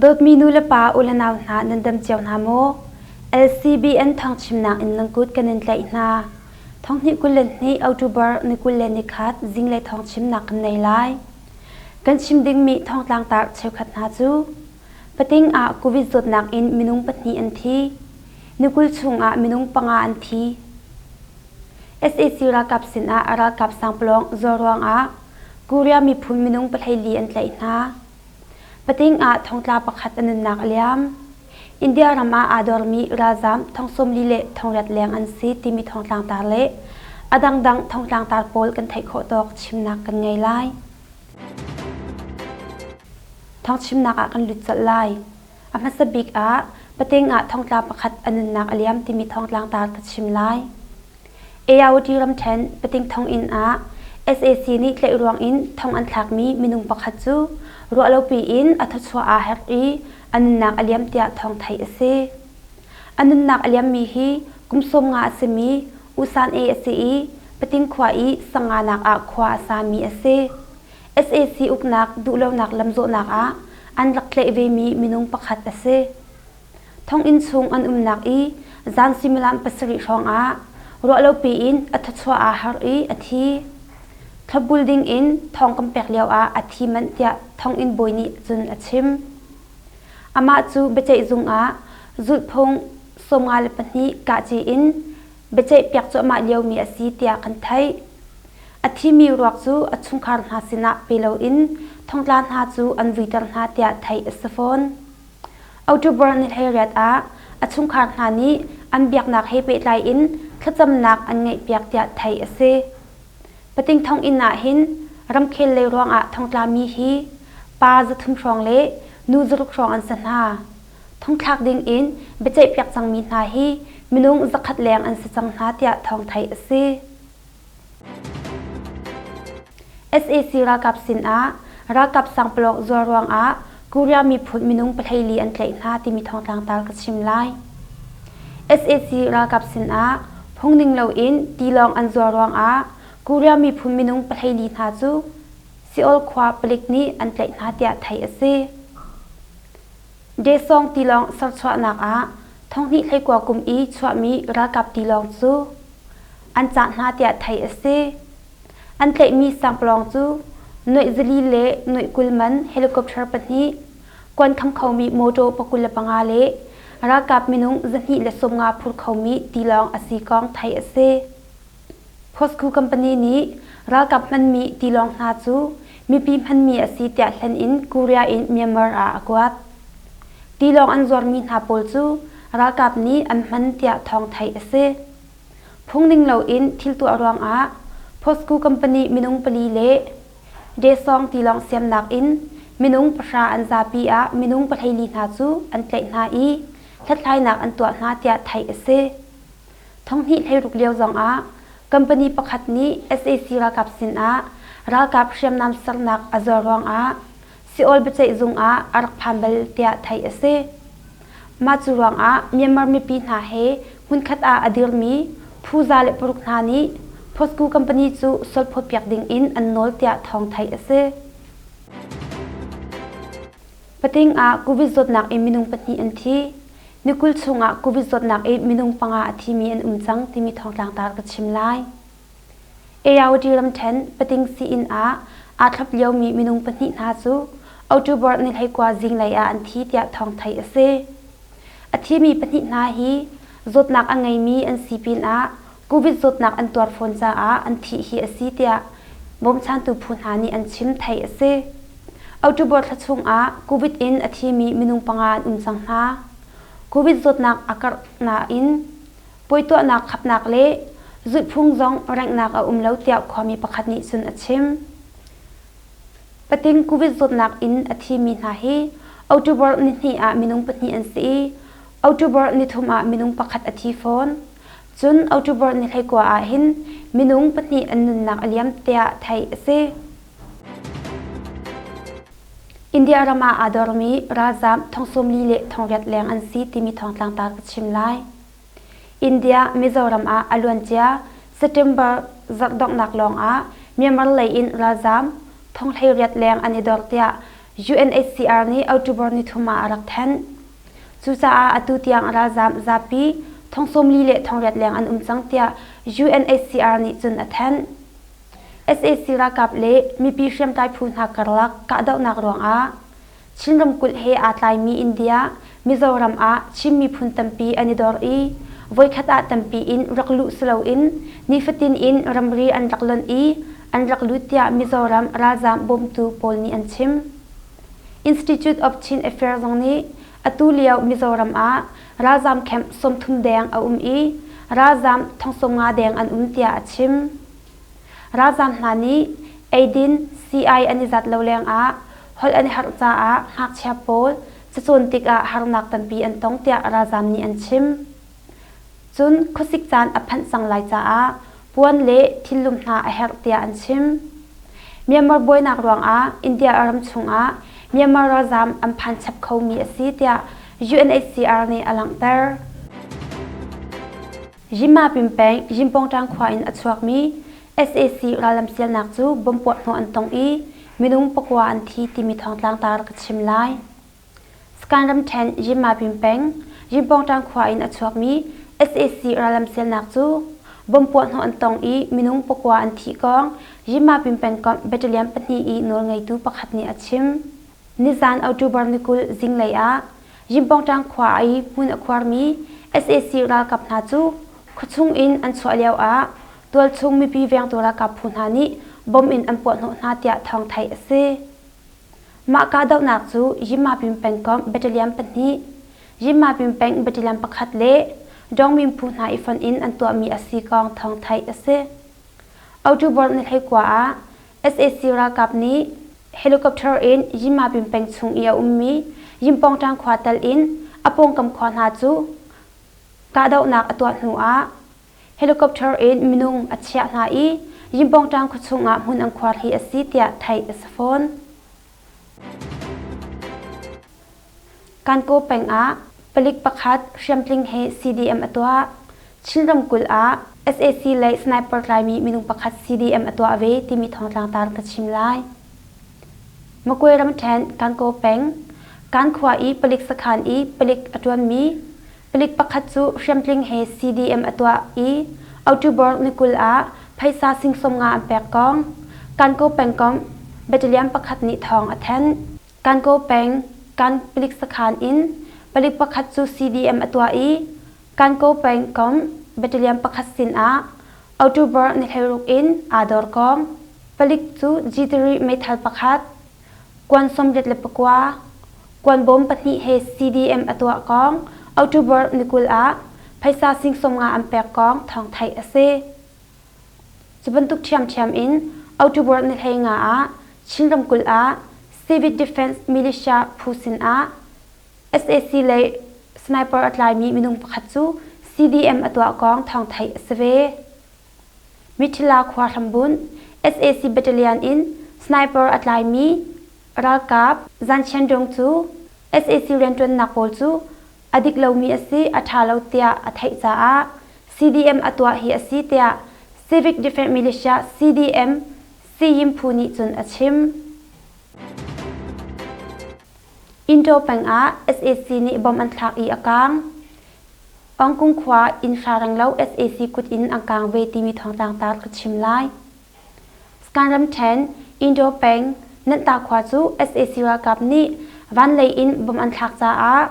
Dawtmi nu le pa u le nau hna nan dam cio hna maw? LCBN thawngchimnak in nan kut kan in tlaih hna. Thonghnih 22 October ni 21 zinglei thawngchimnak kan nei lai. Kan chim dingmi thawngtlang tar cheukhat hna cu Pating ah Covid zawtnak in minung pahnih an thi. Ni 20 chungah minung panga an thi. Sac ralkap sinah ralkap sangpalawng zuar ruangah Korea miphun minung 14 an tlaih hna. Pating ah thongtla pakhat a nunnak a liam. India ram ah aa dormi ralzaam thong 40 le 800 leng an si timi thongtlang tar le a dangdang thongtlang tar pawl kan theih khawh tawk chimnak kan ngei lai. Thawngchimnak ah kan lut colh lai. A hmasa bik ah pating ah thongtla pakhat a nunnak a liam timi thongtlang tar ka chim lai. Ayawati ramṭhen pating thonginn ah sac nih tlaih ruang in thong an thlakmi minung pakhat cu ruahlopi in a thawchuah aa herh i a nunnak a liam tiah thawng theih a si. A nunnak a liammi hi kum 50 a simi U San E a si i Pating khua i sanganak ah khua a sami a si. Sac uknak duhlonak lamzawhnak ah an rak tlaih vemi minung pakhat a si. Thonginn chung an umnak i zan suimilam pasarih hrawngah ruahlopi in a thawchuah aa harh i a thi. Thlopbul dingin thawng kan pek lioah a thi manh tiah thonginn bawi nih cun a chim. Amah cu biaceihzung ah zulhphung 52 kahci in biaceihpiak cuahmah liomi a si tiah kan theih. A thimi ruak cu a chungkhar hna sinah pe loin thongtla hna cu an vuiter hna tiah theih a si fawn. October ni 18 ah a chungkhar hna nih an biaknak he pehtlai in thlacamnak an ngeihpiak tiah theih a si. Pating thonginn ah hin ramkhel lei ruangah thongtlami hi pa 300 hrawng le nu 600 hrawng an si hna. Thongthlak ding in biaceihpiak cangmi hna hi minung 100 leng an si cang hna tiah thawng theih a si. Sac ralkap sinah ralkap sangpalawk zuar ruangah Korea miphun minung 14 an tlaih hna timi thawngtlang tar ka chim lai. Sac ralkap sinah phungning loin tilawng an zuar ruangah Korea miphun minung 14 hna cu Seoul khua palik nih an tlaih hna tiah theih a si. Daesong tilawng serchuahnak ah thonghnih hleikua kum i chuahmi ralkap tilawng cu an cah hna tiah theih a si. An tlaihmi sangpalawng cu nuaih 400 le nuaih 20 man helicopter pahnih, kuan kham khomi mawṭaw 25 le ralkap minung 250 phur khomi tilawng a si kong theih a si. POSCO company nih ralkap hmanmi tilawng hna cu mipi hmanmi a si tiah hlen in Korea in Myanmar ah a kuat. Tilawng an zuarmi hna pawl cu ralkap nih an hman tiah thawng theih a si. Phungning loin thil tuah ruangah POSCO company minung pali le Daesong tilawng siamnak in minung pahra an zapi ah minung 14 hna cu an tlaih hna i hlathlainak an tuah hna tiah theih a si. Thonghnih 16 lio zongah company pakhat nih sac ralkap sinah ralkap hriamnam sernak a zuar ruangah Seoul biaceihzung ah a rak phan bal tiah theih a si. Mah cu ruangah Myanmar mipi hna he hmunkhat ah a dirmi phu za le paruk hna nih POSCO company cu sualphawtpiak ding in an nawl tiah thawng theih a si. Pating ah Covid zawtnak in minung pahnih an thi. Ni 20 chungah Covid zawtnak i minung panga a thimi an um cang timi thawngtlang tar ka chim lai. Ayawady ramṭhen pating sii-inn ah aa thlop liomi minung pahnih hna cu October ni 19 zinglei ah an thi tiah thawng theih a si. A thimi pahnih hna hi zawtnak a ngeimi an si pinah Covid zawtnak an tuar fawn caah an thih hi a si tiah bawmchantu phu hna nih an chim theih a si. October thla chungah Covid in a thimi minung panga an um cang hna. Covid zawtnak a karh nain puai tuahnak khapnak le zulhphung zong renghnak a um lo tiah khuami pakhat nih cun a chim. Pating Covid zawtnak in a thimi hna hi October nihnih ah minung pahnih an si i October nithum ah minung pakhat a thi fawn. Cun October ni 19 ah hin minung pahnih an nunnak a liam tiah theih a si. India ram ah aa dormi ralzaam thong 40 le thong riat leng an si timi thawngtlang ta ka chim lai. India, Mizoram ah a luancia September zarh donghnak lawng ah Myanmar lei in ralzaam thong 18 leng an i dor tiah. UNHCR nih October nithum ah a rak thanh. Cucaah atu tiang ralzaam zapi thong 40 le 800 leng an um cang tiah UNHCR nih cun a thanh. Sac ralkap le mipi hriamtlai phu hna karlak kahdohnak ruangah Chin ramkulh he aa tlaimi India, Mizoram ah Chin miphun tampi an i dor i voikhat ah tampi in rak luh si loin nifatin in ramri an rak lonh i an rak lut tiah Mizoram ralzaam bawmtu pawl nih an chim. Institute of Chin Affairs zong nih atu lio Mizoram ah ralzaam camp 30 deng a um i ralzaam thong 50 deng an um tiah a chim. Ralzaam hna nih eidin, sii-ai an i zat lo lengah holh an i harh caah ngakchia pawl cacawn tikah harnak tampi an tong tiah ralzaam nih an chim. Cun khuasik caan a phanh cang lai caah puan le thillum hna a herh tiah an chim. Myanmar buainak ruangah India ram chungah Myanmar ralzaam an phan chap khomi a si tiah UNHCR nih a langhter. Yinmapin peng Yinpawngṭang khua in a chuakmi sac rallam sialnak cu bomb puahhnawh an tong i minung pakua an thi timi thawngtlang tar ka chim lai. Skan ramṭhen Yinmapin peng Yinpawngṭang khua in a chuakmi sac rallam sialnak cu bomb puahhnawh an tong i minung pakua an thih kong Yinmapin pengkomh battalion pahnih i nawlngeitu pakhat nih a chim. Nizan October ni 20 zinglei ah Yimpawngṭang khua i hmun a khuarmi sac ralkap hna cu khuachung in an chuah lioah tualchung mipi vengtu ralkap phu hna nih bomb in an puahhnawh hna tiah thawng theih a si. Mah kahdohnak cu Yinmapin pengkomh battalion pahnih, Yinmapin peng battalion pakhat le Dongmin phu hna i fonh in an tuahmi a si kong thawng theih a si. October ni 19 ah sac ralkap nih helicopter in Yinmapin peng chung i a ummi Yimpawngṭang khua tal in a pawngkam khua hna cu kahdohnak a tuah hnu ah helicopter in minung a chiah hna i Yimpawngṭang khua chungah hmun an khuar hi a si tiah theih a si fawn. Kankaw peng ah palik pakhat hriamtling he CDM a tuah. Chin ramkulh ah sac lei sniper tlaimi minung pakhat CDM a tuah ve timi thawngtlang tar ka chim lai. Makwe ramṭhen Kankaw peng Kan khua i palik sakhan i palik a ṭuanmi palik pakhat cu hriamtling he CDM a tuah i October ni 20 ah phaisa sing 50 an pek kong Kankaw pengkomh battalion pakhat nih thawng a thanh. Kankaw peng Kan palik sakhan in palik pakhat cu CDM a tuah i Kankaw pengkomh battalion pakhat sinah October ni 16 in aa dor kong. Palik cu G3 meithal pakhat, kuan 89, kuan bawm pahnih he CDM a tuah kong October ni 20 ah phaisa sing 50 an pek kong thawng theih a si. Cu bantuk ṭhiamṭhiam in October ni 15 ah Chin ramkulh ah Civic Defense Militia phu sinah sac lei sniper a tlaimi minung pakhat cu CDM a tuah kong thawng theih a si ve. Mithila khua hrambunh sac battalion in sniper a tlaimi ralkap Zan Chiandong cu sac rianṭuannak pawl cu a dik lomi a si, a ṭha lo tiah a theih caah CDM a tuah hi a si tiah Civic Defense Militia CDM Siyim phu nih cun a chim. Indo peng ah sac nih bomb an thlak i a kaang. Ongkung khua inn hra renglo sac kut in an kaang ve timi thawngtlang tar ka chim lai. Skan ramṭhen Indo peng Nanta khua cu sac ralkap nih vanlei in bomb an thlak caah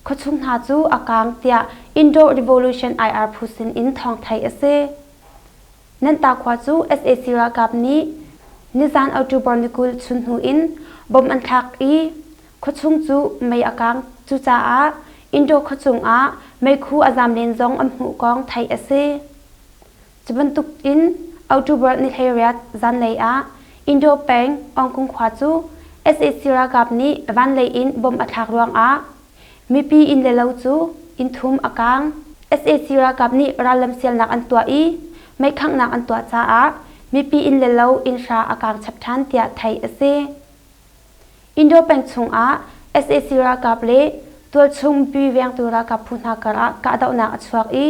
khuachung hna cu a kaang tiah Indo Revolution IR phu sin in thawng theih a si. Nanta khua cu sac ralkap nih nizan October ni 20 chun hnu in bomb an thlak i khuachung cu mei a kaang. Cucaah Indo khuachung ah meikhu a zaam len zong an hmuh kong theih a si. Cu bantuk in October ni 18 zanlei ah Indo peng Ongkung khua cu sac ralkap nih vanlei in bomb a thlak ruangah mipi inn le lo cu inn thum a kaang. Sac ralkap nih rallam sialnak an tuah i meikhanghnak an tuah caah mipi inn le lo inn hra a kaang chap ṭhan tiah theih a si. Indo peng chungah sac ralkap le tualchung mipi vengtu ralkap phu hna karah kahdohnak a chuak i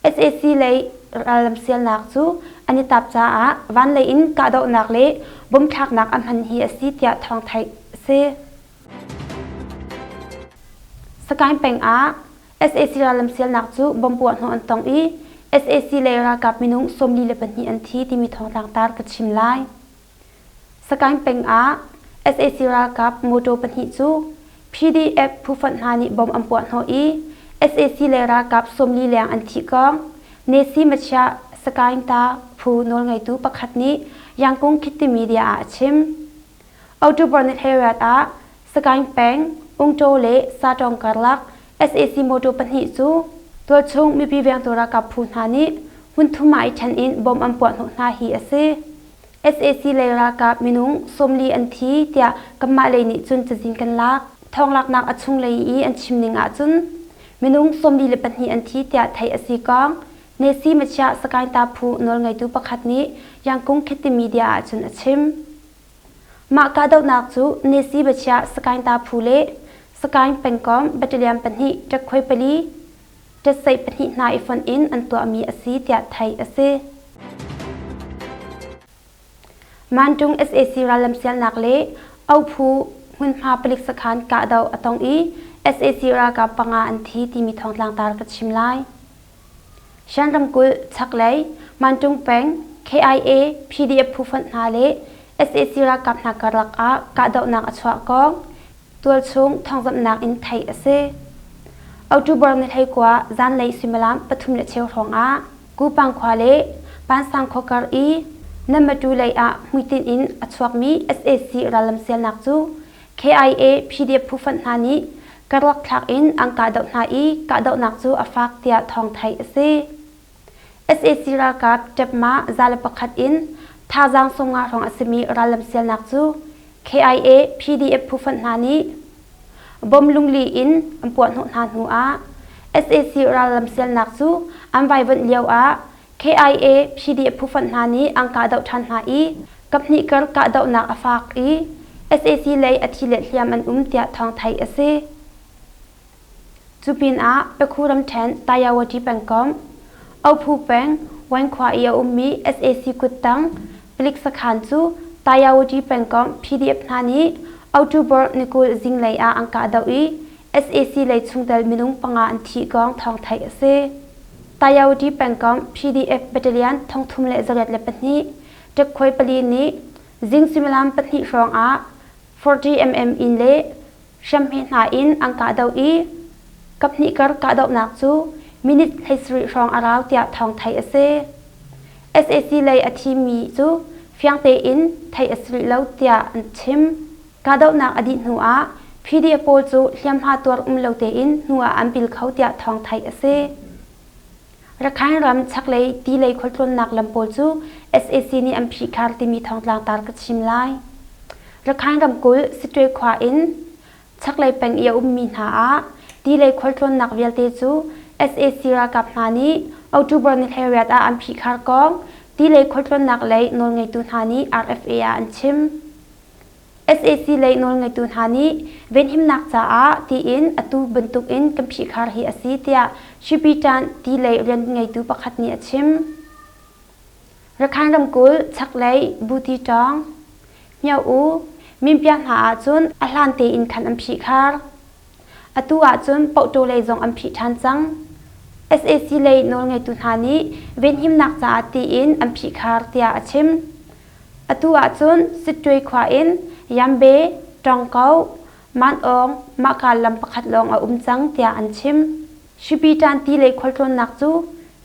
sac lei rallam sialnak cu an i tap caah vanlei in kahdohnak le bomthlaknak a hman hi a si tiah thawng theih a si. si. Sagaing peng ah sac rallamsialnak cu bomb puahhnawh an tong i sac lei ralkap minung 42 an thi timi thawngtlang tar ka chim lai. Sagaing peng ah sac ralkap motor pahnih cu PDF phufonh hna nih bomb an puahhnawh i sac lei ralkap 40 leng an thih kong Nesi Machia Sagaing ta phu nawlngeitu pakhat nih Yangkung Khitti Media ah a chim. October ni 18 ah Sagaing peng Ungtaw le Satawng karlak sac motor pahnih cu tualchung mipi vengtu ralkap phu hna nih hmunthum ah i ṭhen in bomb an puahhnawh hna hi a si. Sac lei ralkap minung 40 an thi tiah kanmah lei nih cun cazin kan lak. Thawnglaknak a chunglei i an chim ning ahcun minung 42 an thi tiah theih a si kong Nesi Machia Sagaing Ta phu nawlngeitu pakhat nih Yangkung Khitti Media ahcun a chim. Mah kahdohnak cu Nesi Bachia Sagaing Ta phu le Sagaing pengkomh battalion pahnih ṭekhuai pali ṭetseih pahnih hna i fonh in an tuahmi a si tiah theih a si. Mantung sac rallamsialnak le Ophu hmunhma palik sakhan kahdoh a tong i sac ralkap panga an thi timi thawngtlangtar ka chim lai. Shan ramkulh chaklei Mantung peng KIA PDF phu fonh hna le sac ralkap hna karlak ah kahdohnak a chuah kong tualchung thawngzamhnak in theih a si. October ni 19 zanlei suimilam pathum le cheu hrawng ah Kupang khua le Pansang khua kar i Namatu lei ah hmuitinh in a chuakmi sac rallamsialnak cu KIA PDF phufonh hna nih karlak thlak in an kahdoh hna i kahdohnak cu a fak tiah thawng theih a si. Sac ralkap ṭepmah 101 in thazaang 50 hrawng a simi rallamsialnak cu KIA PDF phufonh hna nih bom lungli in an puahhnawh hna hnu ah sac rallamsialnak cu an vaivuanh lio ah KIA PDF phufonh hna nih an kahdoh ṭhan hna i kaphnih kar kahdohnak a fak i sac lei a thi le hliam an um tiah thawng theih a si. Cu pinah Pakhu ramṭhen Tayawati pengkomh, Ophu peng Wainkhua i a ummi sac kuttang palik sakhan cu Tayawati pengkomh PDF hna nih October ni 20 zinglei ah an kahdoh i sac lei chungtel minung panga an thih kong thawng theih a si. Tayawati pengkomh PDF battalion 32 ṭekhuai pali nih zing suimilam pahnih hrawng ah 40 mm in le hriamhme hna in an kahdoh i kaphnih kar kahdohnak cu minute 17 hrawng a rau tiah thawng theih a si. Sac lei a thimi cu fiang tein theih a si rih lo tiah an chim. Kahdohnak a dih hnu ah PDF pawl cu hliamhma tuar um lo tein hnu ah an pil kho tiah thawng theih a si. Rakhine ram chaklei ti lei khualtlawnnak lam pawl cu sac nih an phihkhar timi thawngtlang tar ka chim lai. Rakhine ramkulh Sittwe khua in chaklei peng i a ummi hna ah ti lei khualtlawnnak vialte cu sac ralkap hna nih October ni 18 ah an phihkhar kong ti lei khualtlawnnak lei nawlngeitu hna nih RFA ah an chim. Sac lei nawlngeitu hna nih venhimnak caah tiin atu bantukin kan phihkhar hi a si tiah Shipitan ti lei rian ngeitu pakhat nih a chim. Rakhine ramkulh chaklei Buti Tawng, Myo-U, Minpia hna ahcun a hlan tein khan an phihkhar. Atu ahcun Pohtaw lei zong an phih ṭhan cang. Sac lei nawlngeitu hna nih venhimnak caah tiin an phihkhar tiah a chim. Atu ahcun Sittwe khua in Yambe, Tawngko, Manawng, mahka lam pakhat lawng a um cang tiah an chim. Shipitan ti lei khualtlawnnak cu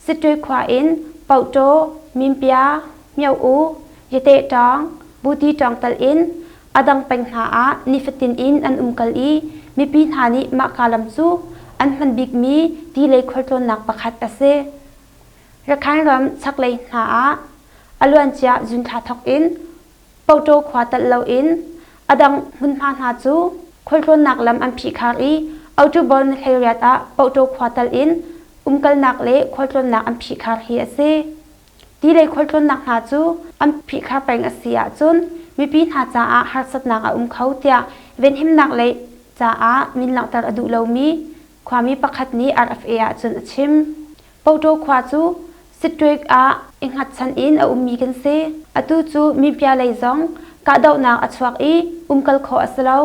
Sittwe khua in Pohtaw, Minpia, Myo-U, Yatehtawng, Butitawng tal in a dang peng hna ah nifatin in an umkal i mipi hna nih mahka lam cu an hman bikmi ti lei khualtlawnnak pakhat a si. Rakhine ram chaklei hna ah a luancia June thla thawk in Pohtaw khua talh loin a dang hmunhma hna cu khualtlawnnak lam an phihkhar i October ni 18 ah Pohtaw khua tal in umkalnak le khualtlawnnak an phihkhar hi a si. Ti lei khualtlawnnak hna cu an phihkhar peng a si ahcun mipi hna caah harsatnak a um kho tiah venhimnak lei caah min langhter a duh lomi khuami pakhat nih RFA ah cun a chim. Pohtaw khua cu Sittwe ah i hngatchan in a ummi kan si. Atu cu mipia lei zong kahdohnak a chuak i umkal khawh a si lo.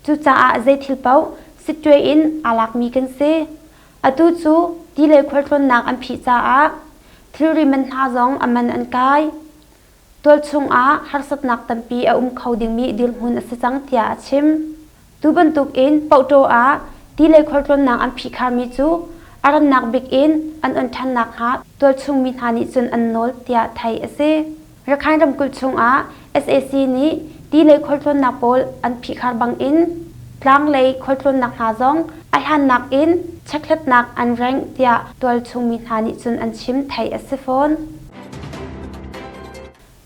Cucaah zei thil paoh sittwe in aa lakmi kan si. Atu cu ti lei khualtlawnnak an phih caah thilri man hna zong a man an kai. Tualchung ah harsatnak tampi a um kho dingmi dirhmun a si cang tiah a chim. Tu bantuk in Pohṭaw ah ti lei khualtlawnnak an phihkharmi cu a rannak bik in an on ṭhan nakhnga tualchung mi hna nih cun an nawl tiah theih a si. Rakhine ramkulh chungah sac nih ti lei khualtlawnnak pawl an phihkhar bangin tlanglei khualtlawnnak hna zong a hlannak in chekhlatnak an rengh tiah tualchung mi hna nih cun an chim theih a si fawn.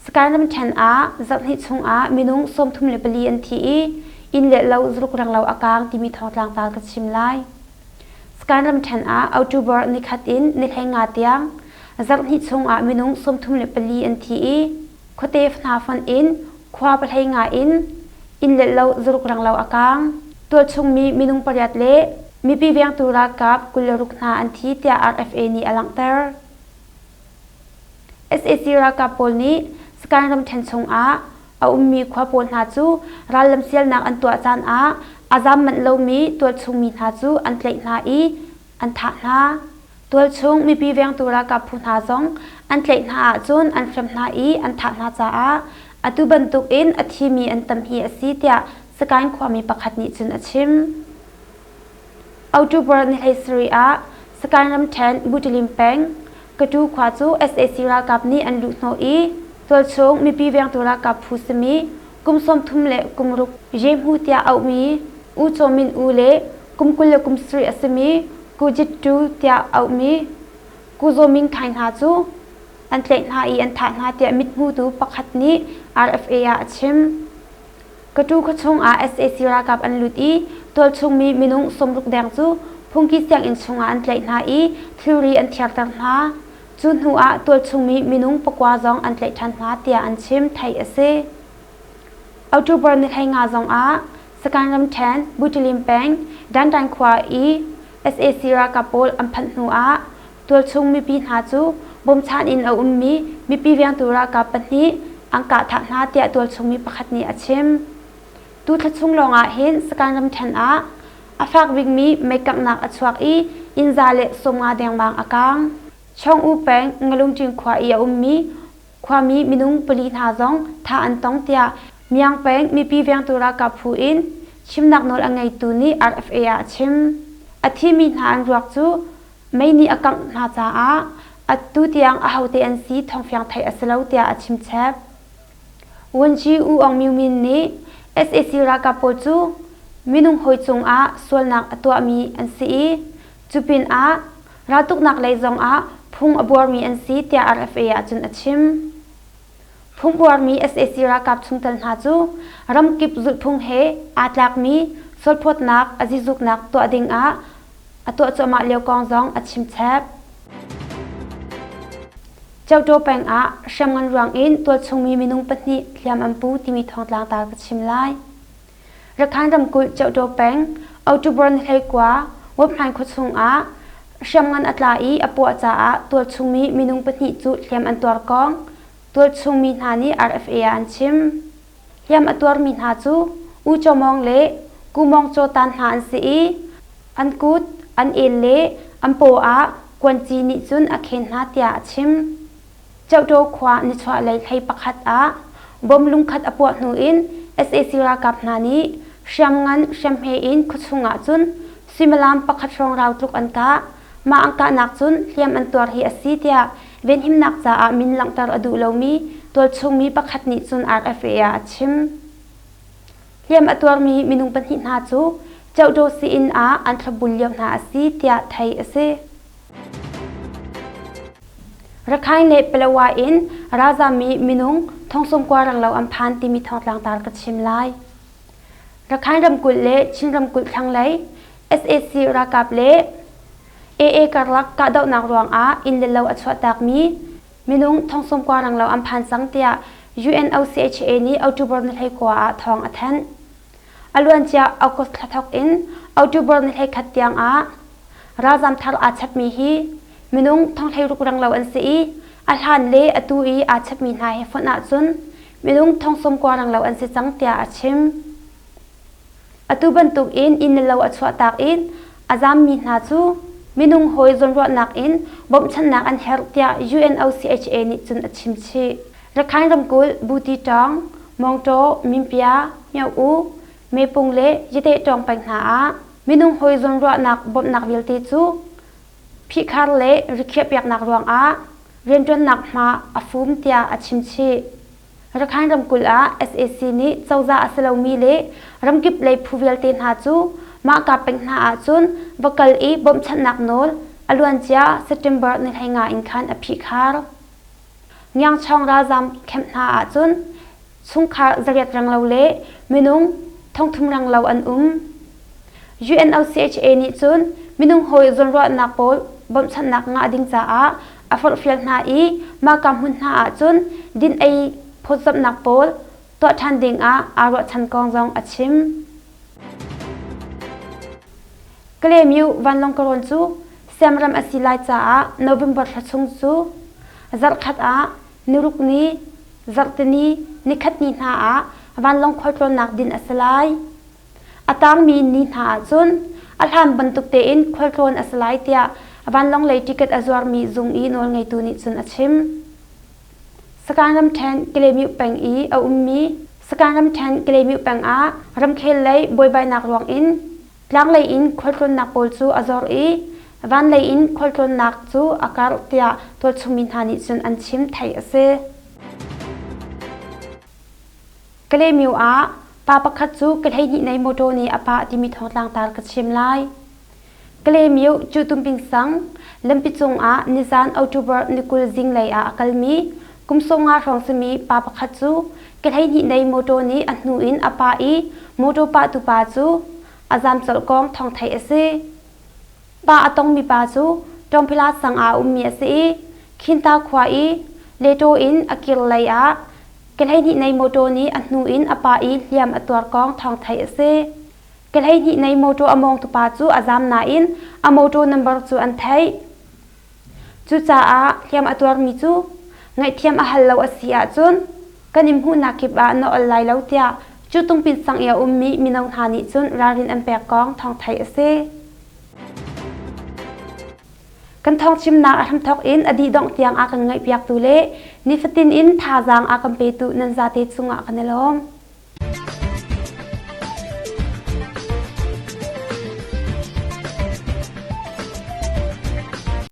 Sakae ramṭhen ah zarhhnih chungah minung 34 an thi i inn le lo zuruk renglo a kaang timi thawngtlang tal ka chim lai. Sakae ramṭhen ah October nikhat in ni 15 tiang zarhhnih chungah minung 34 an thi i khuate hna fonh in khua pahlei nga in inn le lo zuruk renglo a kaang. Tualchungmi minung pariat le mipi vengtu ralkap 26 hna an thi tiah RFA nih a langhter. Sac ralkap pawl nih Sagaing ramṭhen chungah a ummi khua pawl hna cu rallam sialnak an tuah caan ah a zaam manh lomi tualchung mi hna cu an tlaih hna i an thah hna. Tualchung mipi vengtu ralkap phu hna zong an tlaih hna ahcun an hrem hna i an thah hna caah atu bantuk in a thimi an tam hi a si tiah Sagaing khuami pakhat nih cun a chim. October ni 17 ah Sagaing ramṭhen Butilim peng Katu khua cu sac ralkap nih an luhhnawh i tualchung mipi vengtu ralkap phu simi kum 30 le kum ruk Yehmu tiah auhmi U Chaw Min U le kum 27 a simi Ku Jit Tu tiah auhmi Ku Zaw Min Khaing hna cu an tlaih hna i an thah hna tiah mithmutu pakhat nih RFA ah a chim. Katu khuachung ah sac ralkap an lut i tualchungmi minung 60 deng cu phungki sianginn chungah an tlaih hna i thilri an thiarter hna. Cu hnu ah tualchungmi minung pakua zong an tlaih ṭhan hna tiah an chim, theih a si. October ni 15 zong ah Sagaing ramṭhen Butilim peng Dandan khua i sac ralkap pawl an phanh hnu ah Tualchung mipi hna cu bawmchan in a ummi mipi vengtu ralkap pahnih an kah thah hna tiah tualchung mi pakhat nih a chim. Tu thla chung lawngah hin Sagaing ramṭhen ah a fak bikmi meikanghnak a chuak i inn za le 50 dengmang a kaang. Chong-U peng Ngalungṭin khua i a ummi khuami minung pali hna zong thah an tong tiah Myaung peng mipi vengtu ralkap phu in chimnak nawl a ngeitu nih RFA ah a chim. A thimi hna an ruak cu Mei nih a kangh hna caah atu tiang ahote an si thawngfiang theih a si lo tiah a chimchep. Vuanci U Aung Myo Min nih sac ralkap pawl cu minung hawi cungah sualnak a tuahmi an si i cu pinah raltuknak lei zongah phung a buarmi an si tiah RFA ah cun a chim. Phungbuarmi sac ralkap chungtel hna cu ramkip zulhphung he aa tlakmi sualphawtnak a zizuknak tuah dingah a tuah cuahmah lio kong zong a chimchep. Ceuṭaw peng ah hriamngan ruangin tualchungmi minung pahnih hliam an pu timi thawngtlang ta ka chim lai. Rakhine ramkulh Ceuṭaw peng October ni 19 Waphlain khuachung ah hriamngan a tla i a puah caah tualchungmi minung pahnih cu hliam an tuar kong tualchungmi hna nih RFA ah an chim. Hliam a tuarmi hna cu U Chaw Mawng le Ku Mawng Chaw Tan hna an si i an kut, an el le an paw ah kuanci nih cun a khen hna tiah a chim. Ceuṭaw khua nichuahlei hlei pakhat ah bom lungkhat a puah hnu in sac ralkap hna nih hriamngan hriamhme in khuachung ah cun suimilam pakhat hrawng rau tluk an kah. Mah an kahnak cun hliam an tuar hi a si tiah venhimnak caah min langhter a duh lomi tualchung mi pakhat nih cun RFA ah a chim. Hliam a tuarmi minung pahnih hna cu Ceuṭaw sii-inn ah an thlopbul lio hna a si tiah theih a si. Rakhine le Palawa in ralzammi minung thongsawmkua renglo an phan timi thawngtlang tar ka chim lai. Rakhine ramkulh le Chin ramkulh thlanglei sac ralkap le AA karlak kahdohnak ruangah inn le lo a chuahtakmi minung thongsawmkua renglo an phan cang tiah UNOCHA nih October ni 19 ah thawng a thanh. A luancia August thla thawk in October ni 11 tiang ah ralzam thar aa chapmi hi minung thong 16 renglo an si i A hlan le atu i aa chapmi hna he fonh ahcun minung thong 90 renglo an si cang tiah a chim. Atu bantuk in inn le lo a chuahtak in a zammi hna cu minung hawi zawnruahnak in bawmhchanhnak an herh tiah UNOCHA nih cun a chim chih. Rakhine ramkulh Buti Tawng, Mawngtaw, Mimpia, Myo-U, Mepung le Yate Tawng peng hna ah minung hawi zawnruahnak bawmhnak vialte cu phihkhar le rikhiahpiaknak ruangah rianṭuannak hma a fum tiah a chim chih. Rakhine ramkulh ah sac nih cozah a si lomi le ramkip lei phu vialte hna cu mahka peng hna ahcun va kal i bawmhchanhnak nawl a luancia September ni 15 in khan a phihkhar. Ngiangchawng ralzaam camp hna ahcun chungkhar 800 renglo le minung 3,000 renglo an um. UNOCHA nih cun minung hawi zawnruahnak pawl bawmhchanhnak ngah ding caah a forhfial hna i mahka hmun hna ahcun din ei phawtzamhnak pawl tuah ṭhan ding ah aa ruahchan kong zong a chim. Kalaymyo vanlawng karawn cu siamram a si lai caah November thla chung cu zarhkhat ah niruk ni, zarhtini, nikhat ni hna ah vanlawng khualtlawnnak din a si lai. A tangmi ni hna ahcun a hlan bantuk tein khualtlawn a si lai tiah vanlawng lei ticket a zuarmi zung i nawlngeitu nih cun a chim. Sagaing ramṭhen Kalaymyo peng i a ummi Sagaing ramṭhen Kalaymyo peng ah ramkhel lei buaibainak ruangin tlanglei in khualtlawnnak pawl cu a zor i vanlei in khualtlawnnak cu a karh tiah tualchungmi hna nih cun an chim theih a si. Kalaymyo ah pa pakhat cu ke 12 nei motor nih a pah timi thawngtlang tar ka chim lai. Kalaymyo Cuhtumping sang lampi cungah nizan October ni 20 zinglei ah a kalmi kum 50 hrawng simi pa pakhat cu ke 12 nei motor nih a hnu in a pah i motor pahtu pa cu a zam colh kong thawng theih a si. Pa a tongmi pa cu Tawngphila sang ah a ummi a si i Khinta khua i Letaw in a kir lei ah Ke 12 nei mawṭaw nih a hnu in a pa i hliam a tuar kong thawng theih a si. Ke 12 nei mawṭaw a mawngtu pa cu a zaam nain a mawṭaw number cu an theih. Cucaah hliam a tuarmi cu ngaihthiam a hal lo a si ahcun kan in hmuhnak kip ah na ol lai lo tiah cu tungpin sang i a ummi mino hna nih cun ralrin an pek kong thawng theih a si. Kan thawngchimnak a hramthawk in a dih dongh tiang a kan ngaihpiaktu le nifatin in thazaang a kan petu nan zate cungah kan i lawm.